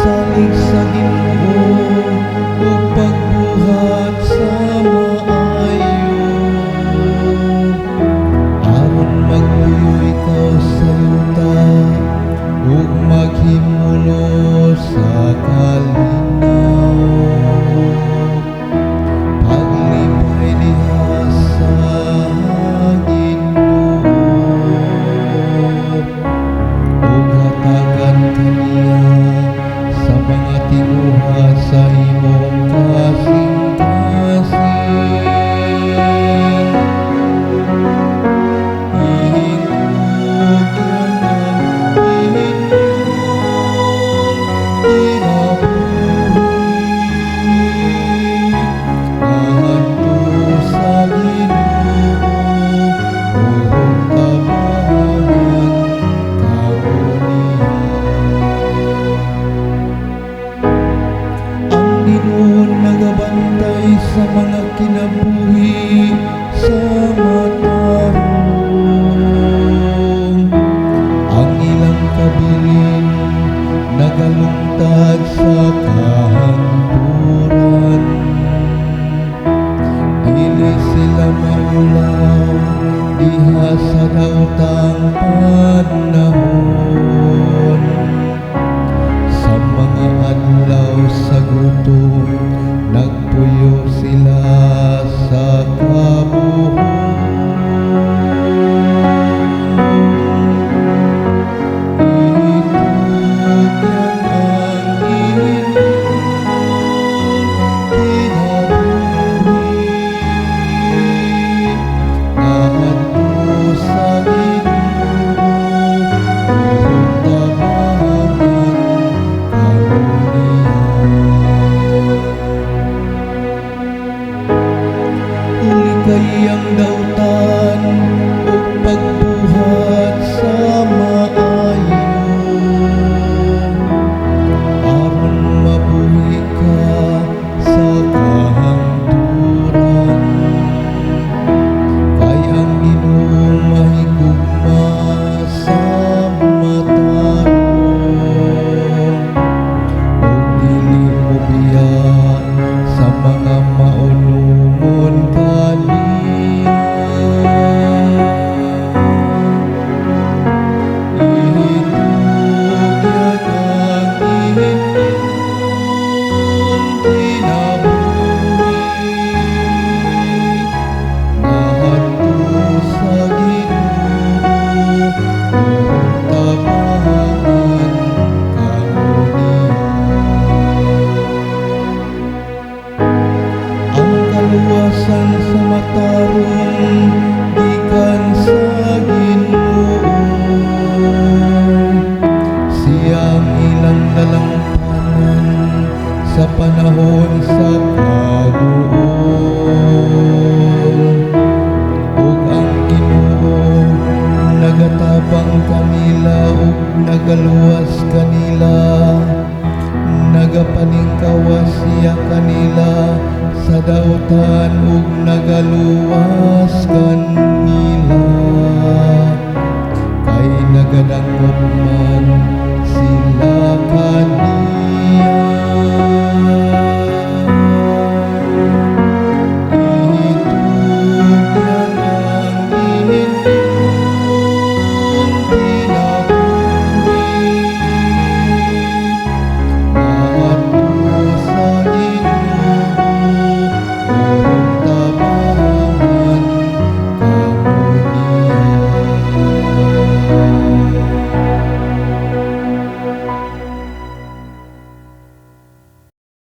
Pagsalig sa Ginoo ug pagbuhat sa maayo, aron magpuyo ikaw sa yuta ug maghimulo sa kalinaw. Paglipay diha sa Ginoo ug hatagan kaniya sa mga tinguha sa imong kasing-kasing. Ihitugyan ang inyong kinabuhi ngadto sa Ginoo ug tabangan kamo niya. Ang Ginoo nagabantay sa mga kinabuhi sa matarong. Ang ilang kabilin nagalungtad sa kahangturan. Dili sila maulaw diha sa daotang panahon. Sa mga adlaw sa gutom, nagpuyo sila sa kabuhong. Ihitugyan ang inyong kinabuhi ngadto sa Ginoo ug tabangan kamo niya. Likay ang dautan ug pagbuhat sa maayo, aron mabuhi ka sa kahangturan. Kay ang Ginoo mahigugma sa matarong ug dili mobiya sa mga maunungon kaniya. Ihitugyan ang inyong kinabuhi ngadto sa Ginoo ug tabangan kamo niya. Ang kaluwasan sa matarong gikan sa Ginoo. Siya ang ilang dalampanan sa panahon sa kaguol. Ug ang Ginoo nagatabang kanila ug nagaluwas kanila. Nagapaningkawas siya kanila sa dautan ug nagaluwas kanila.